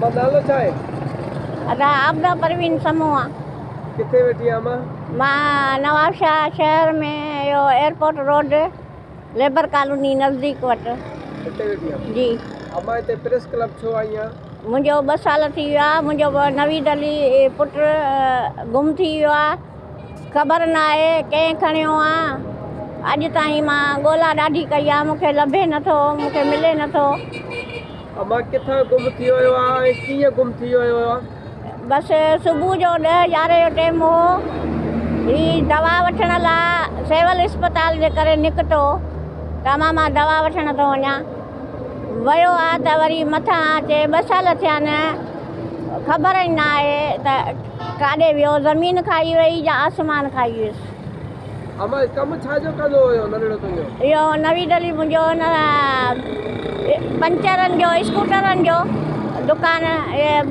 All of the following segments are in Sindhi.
امان نالو ڇا آهي؟ ادا عابده پروين سمون آ. ڪٿي ويٺي آ امان؟ مان نوابشاهه شهر ۾ اهو ايئرپورٽ روڊ ليبر ڪالوني نزديڪ وٽ. هتي ويٺي آ. جي. امان هتي پريس ڪلب ڇو آئي آ؟ منهنجو ٻه سال ٿي ويا منهنجو نويد علي پٽ گم ٿي ويو آ. خبر ناهي ڪنهن کڻيو آ. اڄ تائين مان ڳولا ڏاڍي ڪئي آ مون کي لڀي نٿو مون کي ملي نٿو. امان ڪٿان گم ٿي ويو آ ۽ ڪيئن گم ٿي ويو آ؟ بس صبح جو ڏهه يارهين جو ٽيم هو هي دوا وٺڻ لا سول اسپتال جي ڪري نڪتو ته امان مان دوا وٺڻ ٿو وڃان ويو آ ته وري مٿان اچي ٻه سال ٿيا نه خبر ئي نه آهي ته ڪاڏي ويو زمين کائي وئي يا آسمان کائي ويس. امان ڪم ڇا جو ڪندو هيو ننڍڙو تنهنجو؟ اهو نويد علي منهنجو نه پنچرن جو اسڪوٽرن جو دڪان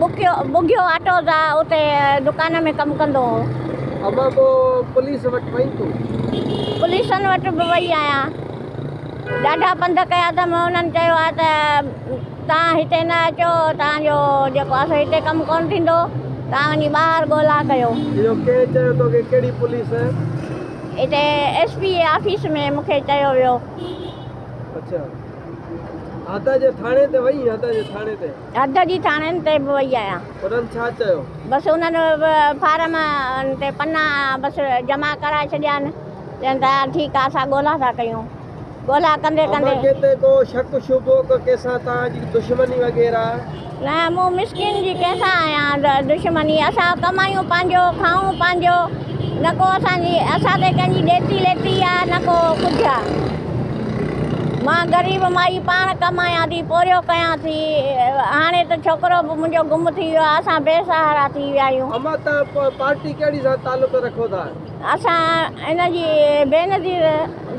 بکيو بگيو آٽو تا اتي دڪان ۾ ڪم ڪندو هو. امان پوء پوليس وٽ وئين تون؟ پوليسن وٽ به وئي آهيان ڏاڍا پنڌ ڪيا اٿم انهن چيو آهي ته توهان هتي نه اچو، توهان جو جيڪو آهي سو هتي ڪم ڪونه ٿيندو، توهان وڃي ٻاهر ڳولا ڪيو. اهو ڪنهن چيو توکي، ڪهڙي پوليس؟ هتي ايس پي جي آفيس ۾ مون کي چيو ويو. اڇا حد جي ٿاڻي تي وئين؟ حد جي ٿاڻي تي؟ حد جي ٿاڻين تي به وئي آهيان. انهن ڇا چيو؟ بس انهن به فارم تي پنا بس جمع ڪرائي ڇڏيا آهن، چين ٿا ٺيڪ آهي اسان ڳولا ٿا ڪيون. ڳولا ڪندي ڪندي. امان ڪنهن تي ڪو شڪ شبهو ڪو ڪنهن سان توهان جي دشمني وغيره؟ نه مون مسڪين جي ڪنهن سان آهيان دشمني اسان ڪمايون پنهنجو کائون پنهنجو نه ڪو اسان جي اسان تي ڪنهن جي ڏيتي ليتي آ نه ڪو ڪجهه آ مان غريب مائي پاڻ ڪمايان ٿي پورهيو ڪيان ٿي هاڻي ته ڇوڪرو به منهنجو گم ٿي ويو آ اسان بي سهارا ٿي ويا آهيون. امان توهان پارٽي ڪهڙي سان تعلق رکو ٿا؟ اسان ان جي بينظير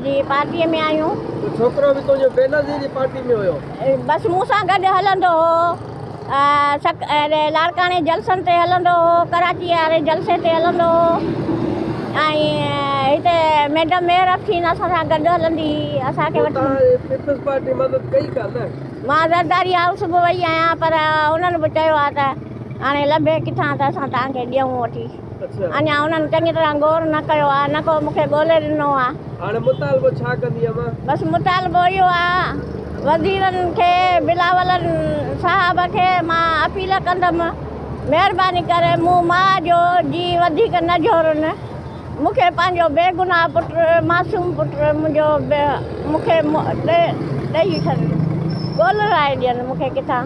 جي پارٽيء ۾ آهيون. ته ڇوڪرو به تنهنجو بينظير جي پارٽي ۾ هيو؟ بس مون سان گڏ هلندو هو. لاڙڪاڻي جلسن تي هلندو هو، ڪراچيء واري جلسي تي هلندو هو ۽ هتي ميڊم ميهر افشين اسان سان گڏ هلندي هئي. اسان کي پوء وٺي. توهان پيپلز پارٽي مدد ڪئي ڪا نه؟ مان زرداري هائوس به وئي آهيان پر انهن به چيو آهي ته هاڻي لڀي ڪٿان ته اسان توهان کي ڏيون وٺي. اڃا انهن چڱي طرح غور نه ڪيو آهي، نه ڪو مون کي ڳولي ڏنو آهي. هاڻي مطالبو ڇا ڪندينء امان؟ بس مطالبو اهو آهي وزيرن کي، بلاول صاحب کي مان اپيل ڪندم مهرباني ڪري مون ماء جو جيء وڌيڪ نه جهورن، مون کي پنهنجو بيگناهه پٽ، معصوم پٽ منهنجو مون کي ڏئي ڇڏن، ڳولرائي ڏين مون کي ڪٿان.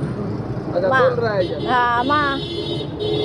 اڇا ڳولرائي ڏين. ها مان.